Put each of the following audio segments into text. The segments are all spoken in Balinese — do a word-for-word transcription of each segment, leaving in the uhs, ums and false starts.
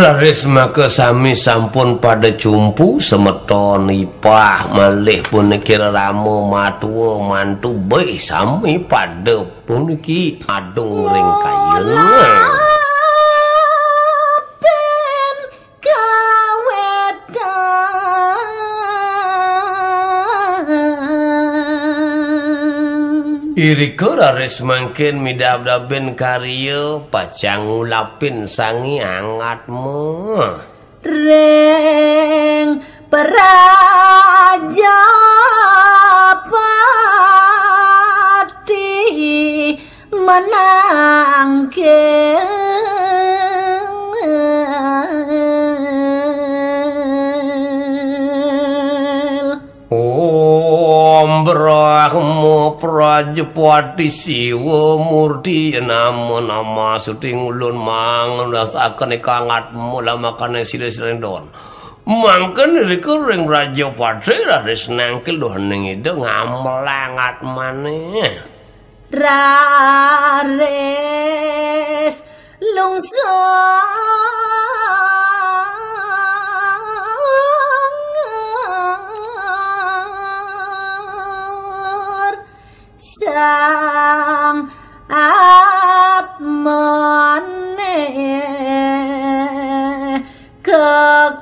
Ris maka sami sampun pada cumpu, semeton ipah malih puniki rerama matua mantu, beh, sami pada puniki adung ring kayun. Lapin kawetan. Irika raris mangkin midabdabin karya pacang ngulapin Sang Hyang Atma. Ring Prajapati manangkil. Om Brahma Prajapati Siwa Murti nama nama suting ulun mangendasaken ikang atma lamakane sida sida don. Mangken irika ring Raja Patri raris nangkil duhaning Ida ngamelang atmane. Raris lungsur sang atmane kekaryanan.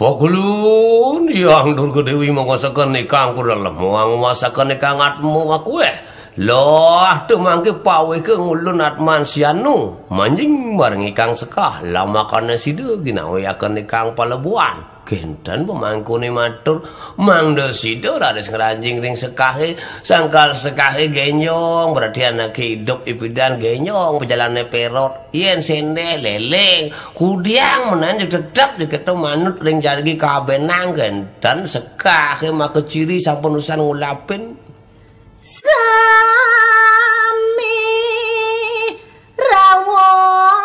Pakulun, Hyang Durga Dewi manguasaken ikang pura lemah, manguasaken ikang atma akueh. Loh, tumangke pawika ngulun atman sianu, manjing bareng ikang sekah, lamakane sida ginawiaken ikang palebuhan. Kenten pamangkune matur, mangda sida raris ngranjing ring sekahe, sangkal sekahe genjong, berarti anake idup ipidan genjong, pejalane perot, yen sendeh leleng, kudiang menan jeg tetep jeg keto manut ring jargi kabenang kenten sekahe maka ciri sampun usan ngulapin. Sami rawuh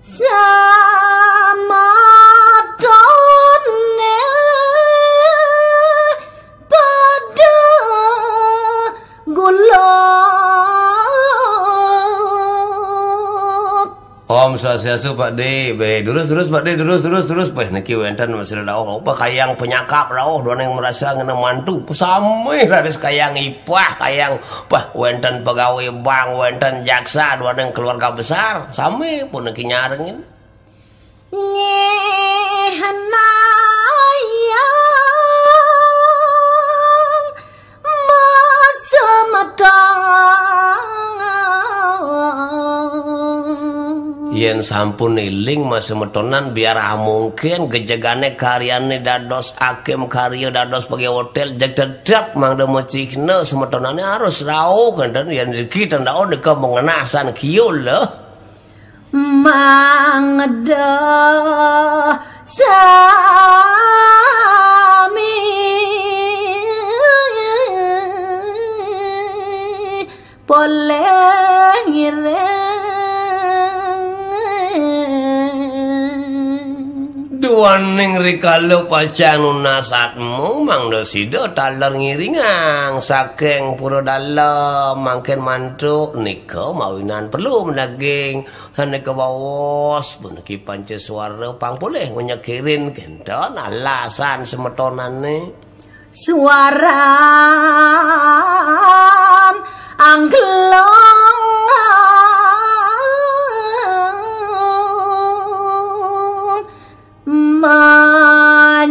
samatone pada guluk. Om Swastiastu, Pak De. Be, durus, durus, Pak De, durus, durus, durus. Beh, niki wenten masih rauh. Apa kayang penyakap rauh, duaning merasa ngena mantu. Sami raris kayang ipah, kayang, bah, wenten pegawai bank, wenten jaksa, duaning keluarga besar. Sami pun niki nyarengin. Ngehnayang masemeton. Yen sampun eling masemetonan, biar amungkin gejegane karyane dados akim karya, dados pegawai hotel, jeg tetep mangda mecihna semetonane harus rauh, kenten yen iki tendao deka mengenah san kiul, leh. Mangda sami polih ngiring. Duaning rikala pacang nunas atma, mangda sida taler ngiringang saking pura dalem, mangkin mantuk nika mawinan perlu menaging. Sané kabaos puniki Pancaswara pang polih nyekirin kénten alasan semetonané. Suaran angklung manyarengin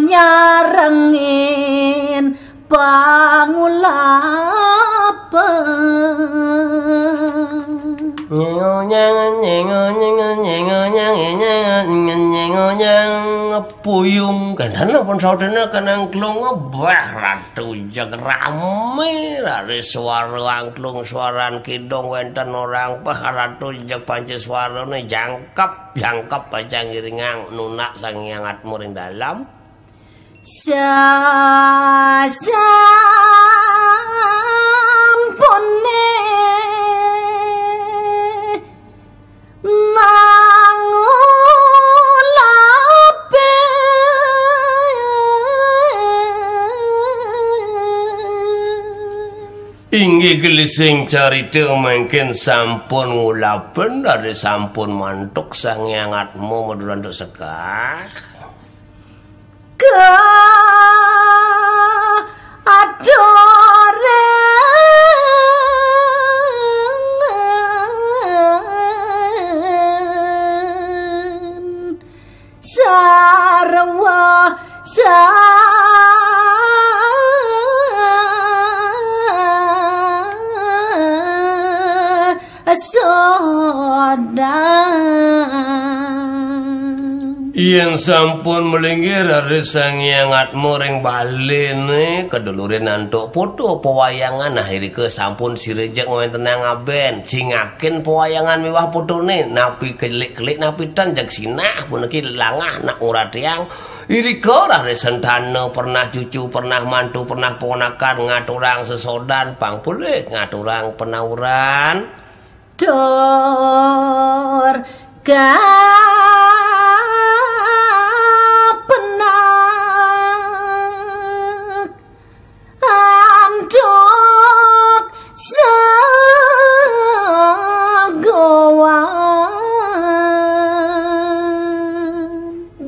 pangulapan. Nyengonyang, nyengonyang, nyengonyang, nyengonyang, nyengonyang, puyung. Kénten pun sautana kan angklung, bah, ratu jeg ramé, raris suara angklung, suaran kidung wénten orang, bah, ratu jeg panci suarané jangkep, jangkep pacang ngiringang nunas Sang Hyang Atma ring dalam. Sasampuné mangulap Gelising carita mangkin sampun ngulapin, dari sampun mantuk Sang Hyang Atma madura antuk sekar. Ka aturan sarwa sa sodan. Yén sampun malinggih raris Sang Hyang Atma ring baléné, kadulurin antuk foto pawayangan. Nah, irika sampun sira jek ngwéntenang abén, cingakin pawayangan miwah fotoné, napi kelik-kelik, napi ten, jeg sinah puniki langah nak nguratiang. Irika raris sentana pernah cucu, pernah mantu, pernah ponakan ngaturang sesodan, pang polih ngaturang penauran. Tur kapenak antuk segoan.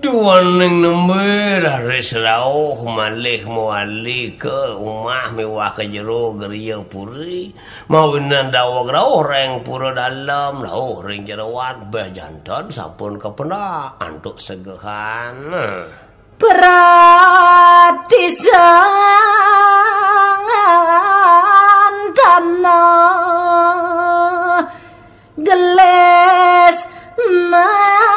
Duaning nembé raris rauh malih mawali ka umah miwah ka jero griya puri. Mawinan daweg rauh ring pura dalem, rauh ring jeroan, béh janten sampun kapenak antuk segehan. Pratisangan tanah gelis manyaman.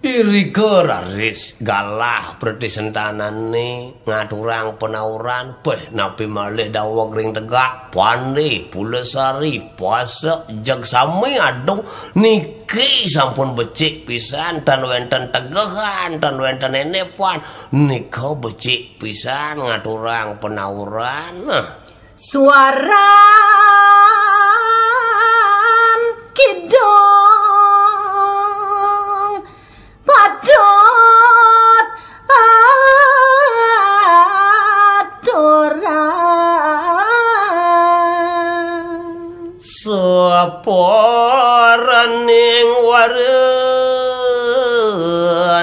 Irika raris galah pratisentanané ngaturang penauran, béh napi malih daweg ring tegak, pandé, pulasari, pasek, jeg sami adung, niki sampun becik pisan, tan wénten tegehan, tan wénten enepan, nika becik pisan ngaturang penauran. Nah. Suaran kidung patut aturan. Saparaning wara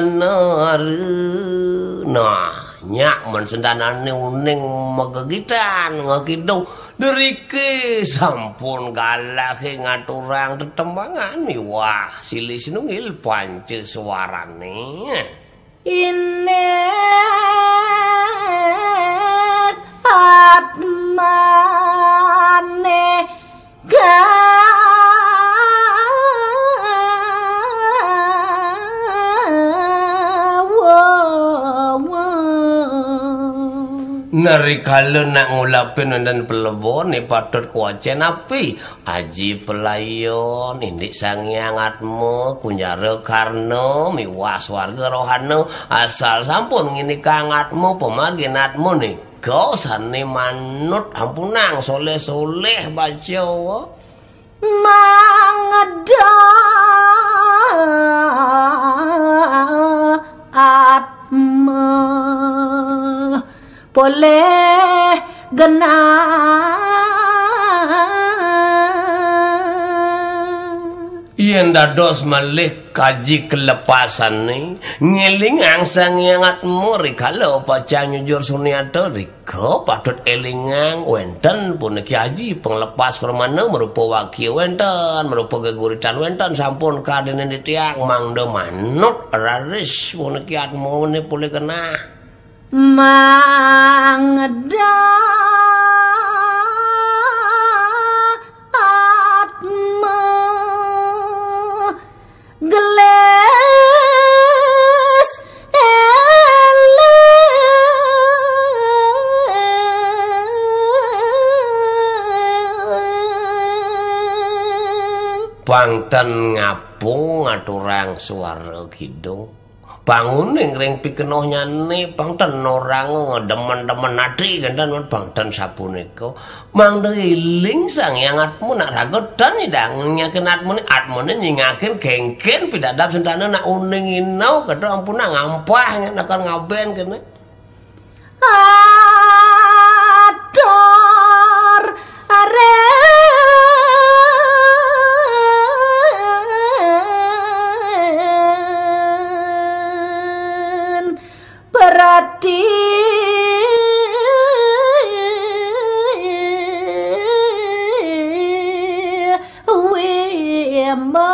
nara. Nah, nyak men sentanané uning magegitan ngakidung. Driki sampun galahé ngaturang tetembangan miwah silih sinunggil panca swarané. Init atmané gawa. Narikala nak ngulapin wénten pleboné patut kawacén napi? Aji Pelayon, indik Sang Hyang Atma, Kunjara Karna, miwah Swarga Rohana, asal sampun nginikang atma, pamargin atma nika sané manut, ampunang soléh-soléh baca. Mangda atma polih genah. Yén dados malih kaji kelepasané, ngélingang Sang Hyang Atma rikala pacang nyujur sunyata, rika patut élingang wénten puniki aji panglepas pramana, marupa wakia wénten, marupa geguritan wénten, sampun kardéné titiang mangda manut raris puniki atmané polih genah. Mangda atma gelis éling. Pang ten ngapung ngaturang swara kidung. Panguning ring pikenohnyané pang ten orang demen-demen ati kénten, pang ten sapunika. Mangda éling Sang Hyang Atma nak raga ten nyidang nyakin atmané, atmané nyingakin kénkén pidadab sentana nak uning inau, kéto ampunang ngampah, nak ngabén kéné. Atur aren perhati wima.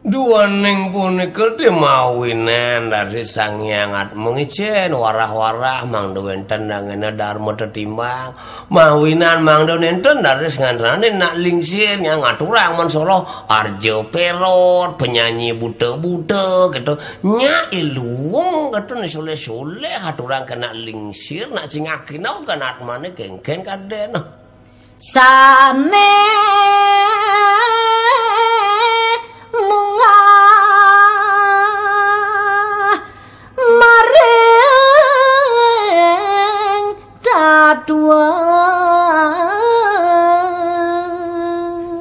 Duaning punika té mawinan raris Sang Hyang Atma ngicén warah-warah mangda wénten anggéna darma tetimbang. Mawinan mangda nénten raris ngantenanin nak lingsir ngaturang men soroh arja perot, penyanyi buta-buta, kéto. Nyak iluwung, kéto, né soléh-soléh aturang ka nak lingsir, nak cingakin aukan atmané kénkén kadén. Sané munggah maring tatua.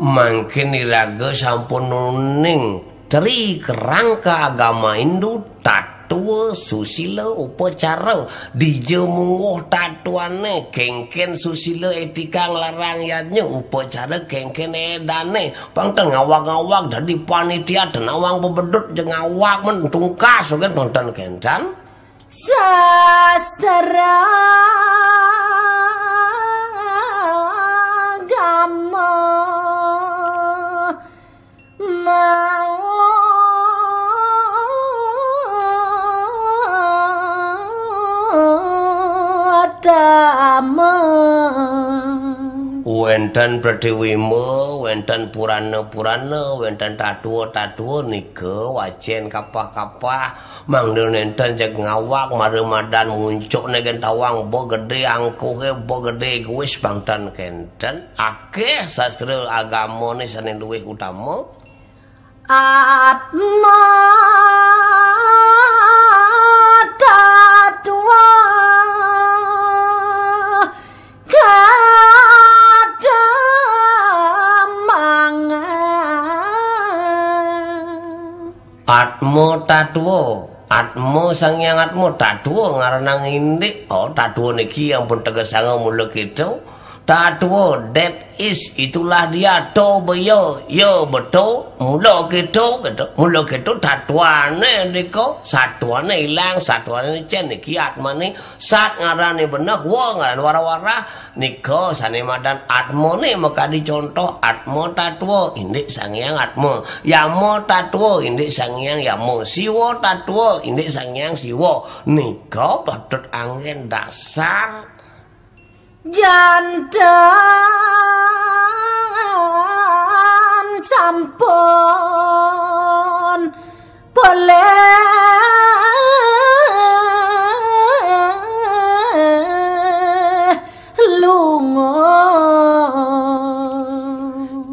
Mangkin iraga sampun uning Tri kerangka agama Hindu, tatua, susila, upacara. Dija mungguh tatuané, kénkén susila, étika, nglarang yadnya, upacara, kénkén édané. Pang ten ngawag-ngawag dadi panitia, ten nawang bebedut ja ngawag men tungkas, kan pang ten kénten. Sastra agama mautama. Wénten pratiwimba, wénten purana-purana, wénten tatua-tatua nika wacén kapah-kapah. Mangda nénten jeg ngawag, mara madan muncukné gén tawang, ba gedé angkuhé, ba gedé egois, pang ten kénten. Akéh sastra agamané sané luwih utama. Atma tatua kadamang. Atma tatua, atma Sang Hyang Atma, tatua ngaranang indik. Oh, tatua niki ampun tegesanga mula kéto. Tatua, that is, itulah dia, to baya, ya betul, mula kéto, kéto. Mula kéto tatuané nika, satuané ilang, satuané cén niki atmané, sat ngarané beneh, wa ngaran wara-wara, nika sané madan atmané makadi contoh, Atma Tatua, indik Sang Hyang Atma, Yama Tatua, indik Sang Hyang Yama, Siwa Tatua, indik Sang Hyang Siwa. Nika patut anggén dasar. Janten sampun polih lunga.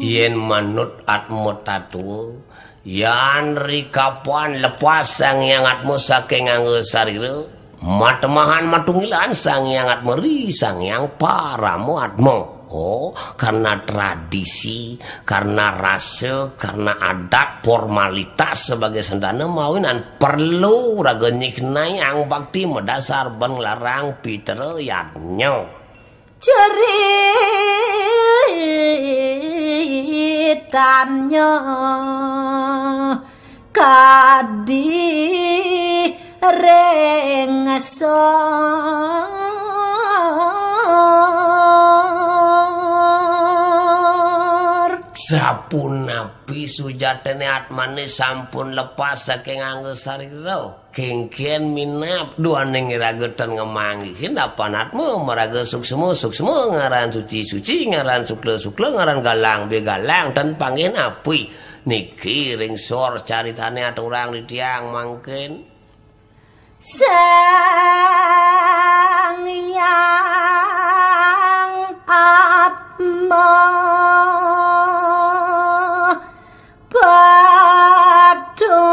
Yén manut Atma Tatua, yan rikapan lepas Sang Hyang Atma saking angga sarira, matemahan matunggilan Sang Hyang Atma ri Sang Hyang Parama Atma. Oh, karena tradisi, karena rasa, karena adat, formalitas sebagai sentana mawinan perlu raga nyihnayang bakti madasar ban nglarang pitra yadnya. Ceritannya kadi ring sor. Sapunapi sujatiné atmané sampun lepas saking angga sarira. Kénkén minab, duaning iraga tan ngamanggihin apan atma, maraga suksma, suksma ngaran suci, suci ngaran sukla, sukla ngaran galang, be galang tan panggih napi. Niki ring sor caritané aturang titiang mangkin. Sang Hyang Atma Paduka.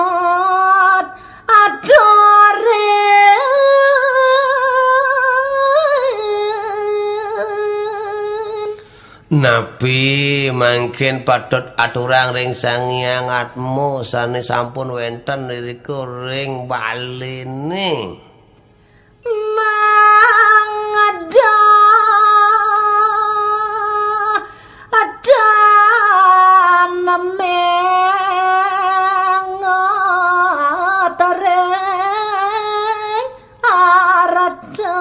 Napi mangkin patut aturang ring Sang Hyang Atma sane sampun wenten irika ring balene? Mangda dan mengot ring arta.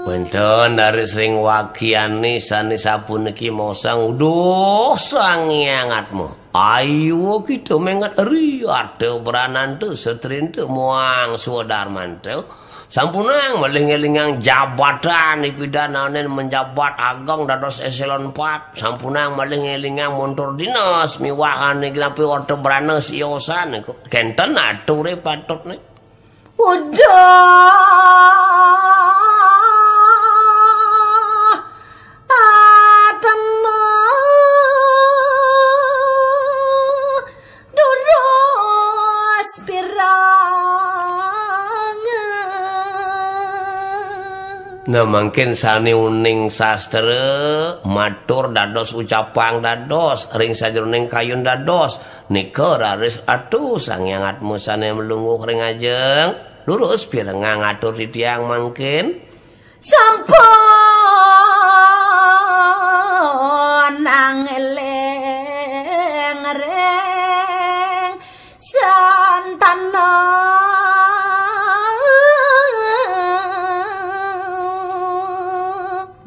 Wenten raris ring wakyane sane sapuniki mosang, "Uduh Sang Hyang Atma. Ayuwa kita menget ri arta brananta satrinta muang swadarmanta. Sampunang malih ngelingang jabatan ipidananen menjabat ageng dados eselon empat. Sampunang malih ngelingang montor dinas miwah ane napi orta brana siosan." Kenten ature patutne. Uduh Atma durus pirang. Nah, mangkin sane uning sastra matur dados ucapang dados, ring sajeroning kayun dados, nika raris atu Sang Hyang Atma sane malungguh ring ajeng. Durus pirengang atur titiang mangkin. Sampun angeling ring santana.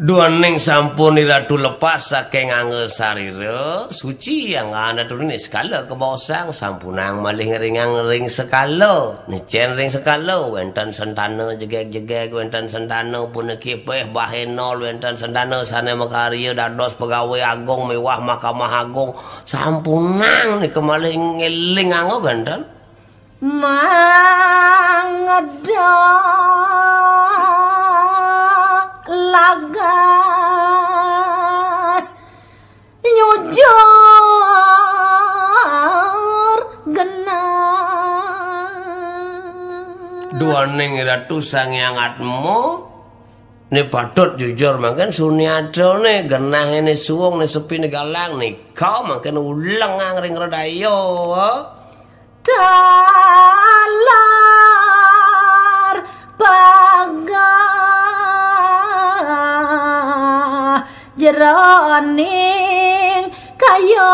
Duaning sampun iratu lepas saking angga sarira, suci angga anaturine sekala kabaosang, sampunang malih ngelingang ring sekala. Nicen ring sekala, wenten sentana jegeg-jegeg, wenten sentana puniki peh bahenol, wenten sentana sane makarya dados pegawai agung miwah Mahkamah Agung. Sampunang nika malih ngeling angga, genten. Mangda lagas nyujur genah. Duaning Ratu Sang Hyang Atma, ne patut jujur mangkin suniatane genah ne suung ne sepi ne galang nika mangkin ulengang ring redaya. Talar pagah jeroning kayun.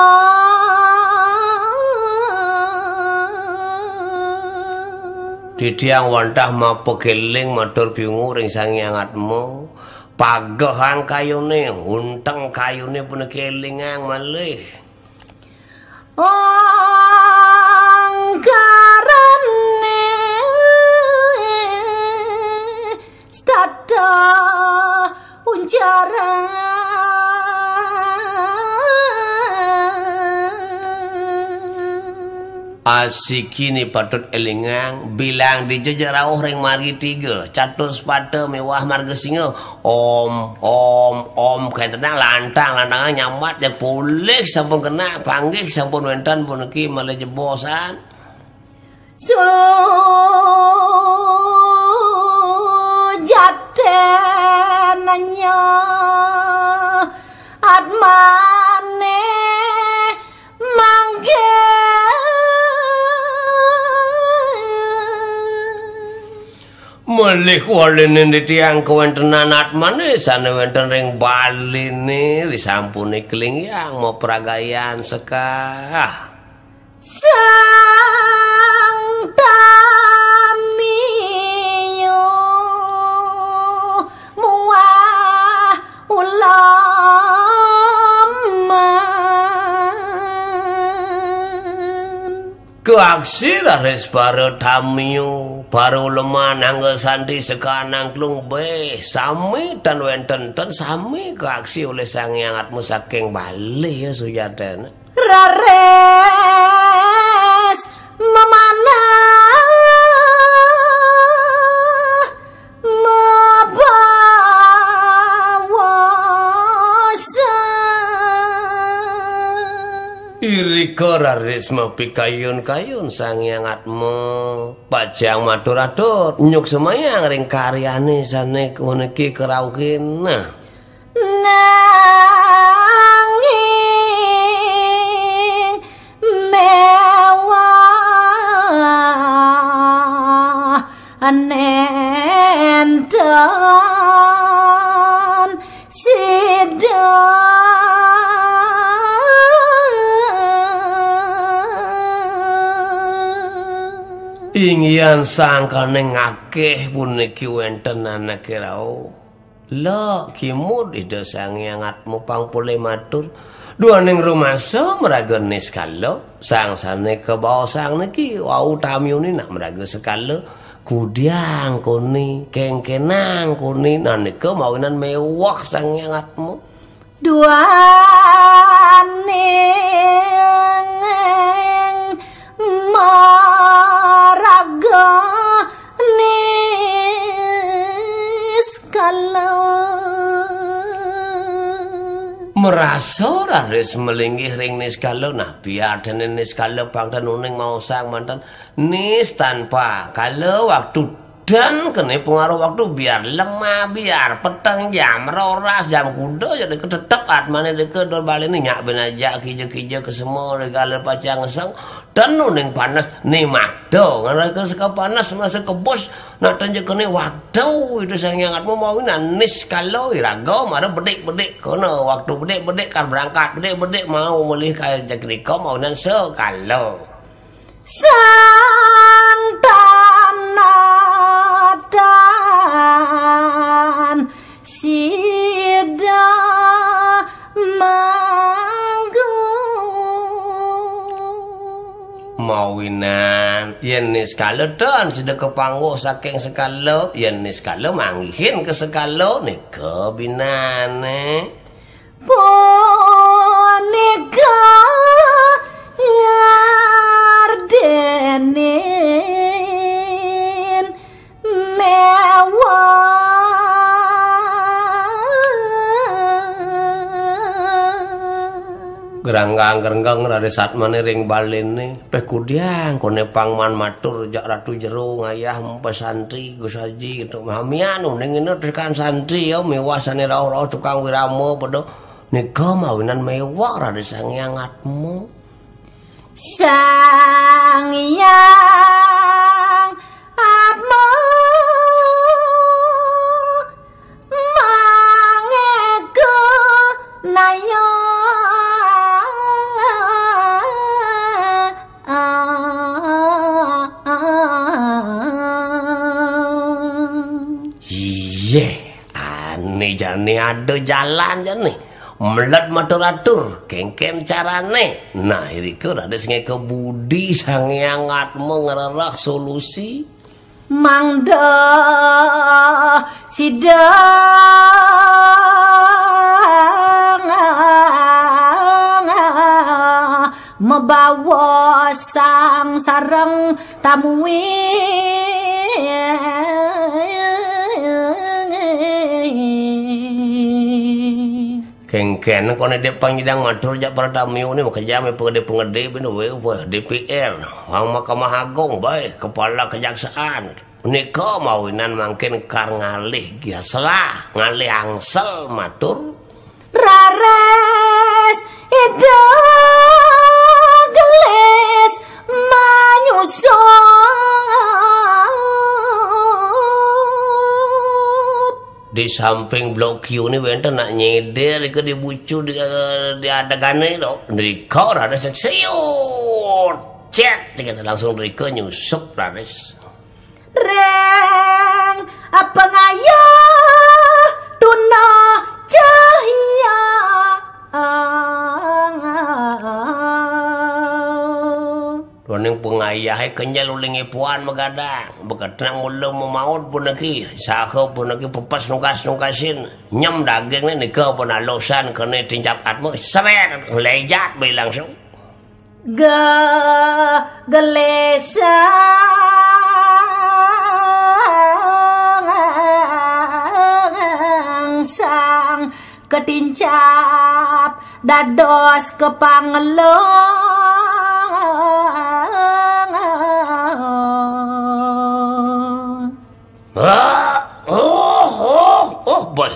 Titiang wantah mapakeling matur piwungu ring Sang Hyang Atma. Pagehang kayune, unteng kayune puniki elingang malih. Angkarane setata uncara. Asiki ne patut elingang, bilang dija ja rauh ring margi tiga, Catuspata miwah Marga Singa. Om, om, om, katenang lantang, lantang nyambat, jeg polih sampun kena, panggih sampun wenten, puniki malih jebosan. Sujatennya atmane manggih. Malih walene titiang kawentenan atmane sane wenten ring baline, risampune kelingyang mapragayan sekah. Sang Tamiu muah uleman. Kaaksi raris para tamiu, para uleman angga santi sekaa nangklung beh, sami tan wenten ten, sami kaaksi olih Sang Hyang Atma saking bale ya sujatene. Raris memanah mabawasan. Irika raris mapikayun-kayun Sang Hyang Atma. Pacang matur-atur, nyuk semayang ring karyane sane puniki karauhin. Nah. Nanging mewah nénten sida. Inggihan sangkaning akéh puniki wénten anaké rauh. Lé kimud Ida Sang Hyang Atma pang polih matur. Duaning rumasa maraga niskala, sang sané kabaosang niki wau tamyuné nak maraga sekala. Kudiang koné, kéngkénang koné, nanika mawinan méweh Sang Hyang Atma. Duaning maraga niskala. Merasa raris malinggih ring niskala, nah, biar déné niskala pang ten uning maosang manten. Nis tanpa kala waktu dan kéné pengaruh waktu biar lemah, biar peteng jam roras, jam kuda, jadi tetep atmané deka dur baliné nyak ben ajak kija-kija ke semua regala pacang ngeseng. Ten uning panes ni makda, ngareka seka panes masa kebus, nak tenjek kéné waktu itu Sang Hyang Atma mawinan niskala iraga mara bedik-bedik kena waktu bedik-bedik kar berangkat, bedik-bedik mau melih kaya jek rika mawinan sekala. Santan natan sida manggu. Mawinan, yén niskala tan sida kapangguh saking sekala, yén niskala manggihin ka sekala, nika binané. Punika ngardénin méweh. Geranggang-gerenggang raris atmané ring baliné. Péh kudiang, koné pangman matur jak Ratu Jero ngayah mpa santri, Gus Haji, gitu. Mamian uning ina tekan santri ya, miwah sané rauh-rauh tukang wirama pada. Nika mawinan méweh raris Sang Hyang Atma. Sang Hyang Atma mangéka nayang. Iyé, ané jani ada jalan jani. Meled matur-atur, kéngkén carané. Nah, irika raris ngéka budi Sang Hyang Atma ngrereh solusi. Mangda sida mabawa sang sareng tamuwi. Kéngkén koné dek panyidang matur jak para tamiu ni makejam pengedé-pengedé bina wé wé D P R, Wang Mahkamah Agung, baik kepala kejaksaan. Nika mawinan mangkin kar ngalih giaslah, ngalih angsel matur. Raris Ida gelis manyusup. Di samping blok Q ni wénten nak nyeder ke di bucu di, di adegan ni tu. Drika raris siut. Cet, langsung drika nyusup raris. Ring pengayah tuna cahya. Doning pengayahé kenyel uling ipuan magadang. Beketenang mula memaut punaki. Saha punaki pepes nungkas-nungkasin. Nyem daging ni nika pun alusan kena tincap atma. Seret, lejat bayi langsung. Gegelisang sang ketincap dados kepangelong. Ah, oh, oh, oh, boy.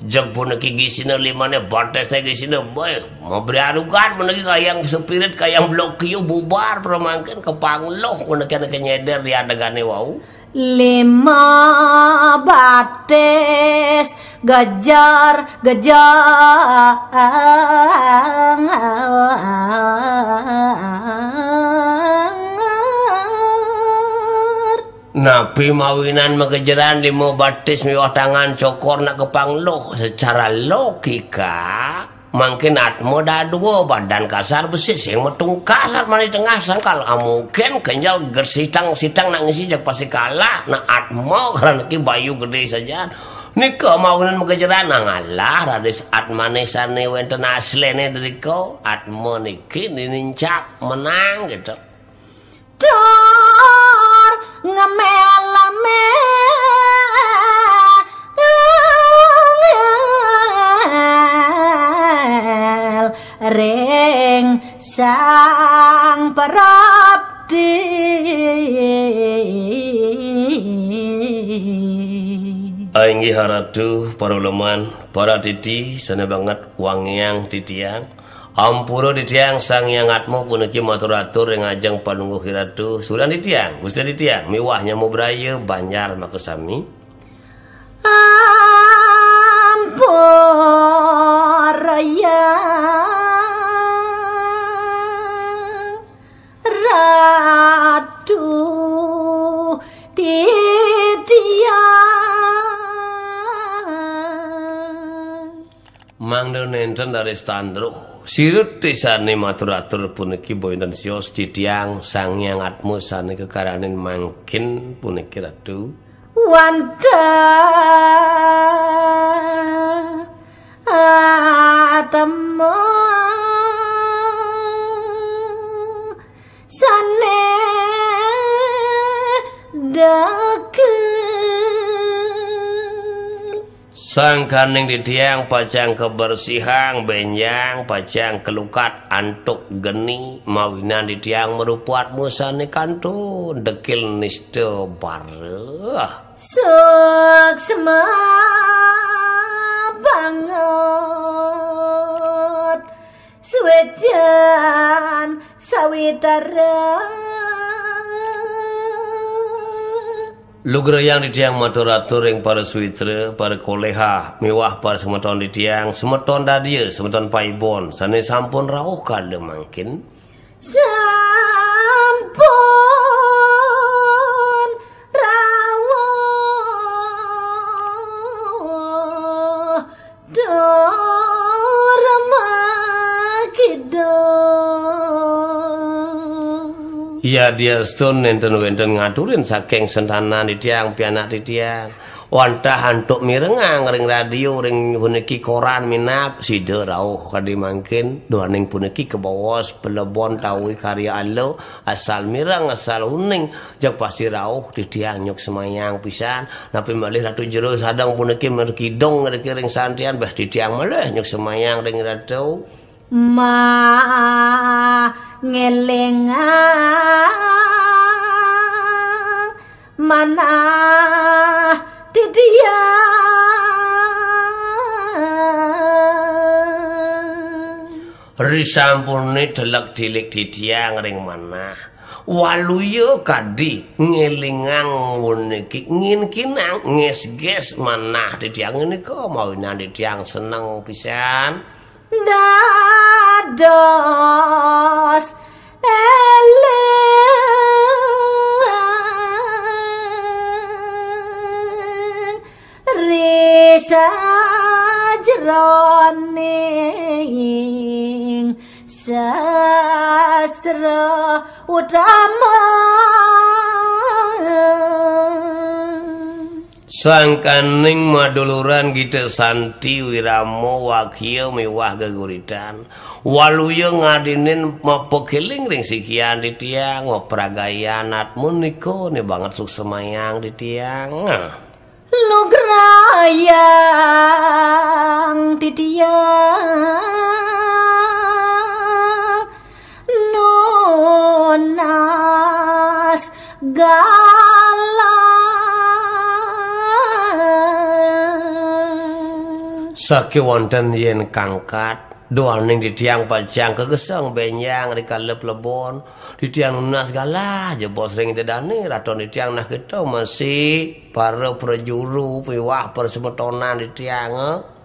Jeg puniki gisina limane, batesne gisina, boy, mabriarugan puniki, kayang spirit, kayang blokio bubar pramangkin, kepangluh puniki anak nyeder di adegane wau. Lima batis gejar-gejar. Napi mawinan magejeran lima batis miwah tangan cokor nak kepangluh? Secara logika, mangkin atma dadua, badan kasar besi sing metungkas, atmane tengah sangkal. Amungkin kenjal gesitang-sitang nak ngisi, jeg pasti kalah. Nah, atma karena ki bayu gede saja. Nika mawinan magejeran, nah, ngalah raris atmane sane wenten aslene drika. Atma niki ninincap menang gitu. Tur ngemel-ngemel ring Sang Prabdi. Inggih Ratu, para uleman, para titi, sane banget wangiang titiang. Ampura titiang Sang Hyang Atma puniki matur atur ring ajeng Palungguh Iratu. Suran titiang, Gusti titiang, miwah Nyama Braya Banjar makasami. Ampura yang Ratu titiang. Mangda nenten dari standruh. Sirut tisane matur-atur puniki boyonten sios titiang Sang Hyang Atma sane kekaranin mangkin puniki Ratu. Wantah atma sane dagel. Sangkaning titiang pacang kabersihang benjang, pacang kalukat antuk geni, mawinan titiang marupa atma sane kantun dekil nista bara. Suksma banget. Suejan sawitara. Lugrayang titiang matur atur ring para sawitra, para koleha, miwah para semeton titiang, semeton dadia, semeton paibon, sane sampun rauh kada mangkin. Sampun rawuh. Durma Kidul. Yadiastun nenten wenten ngaturin saking sentanan titiang, pianak titiang. Wantah antuk mirengang ring radio, ring puniki koran minab, sida rauh kadi mangkin, duaning puniki kabaos pelebon tawi karya ala, asal mireng, asal uning, jeg pasti rauh titiang nyuk semayang pisan. Napi malih Ratu Jero Sadang puniki merkidung ngriki ring santian, beh titiang malih nyuk semayang ring Ratu. Ma ngelingang manah titiang. Risampune telek tilik titiang ring manah. Waluya kadi ngelingang puniki, nginkinang ngesges manah titiang nika, mawinan titiang seneng pisan. Dados eling ri sajroning sastra utama. Sangkaning maduluran Gita Santi, Wirama, Wakya miwah geguritan. Waluya ngadinin mapakeling ring sikian titiang, mapragayan atma nika ne banget suksemayang titiang. Lugrayang titiang nunas galah. Sakéwanten yén kangkat, duaning titiang pacang kagesang bénjang ri kaleb lebon, titiang nunas galah jebos ring ida dané, raton titiang nah kita masih para prajuru miwah persemetonan titiang, eh.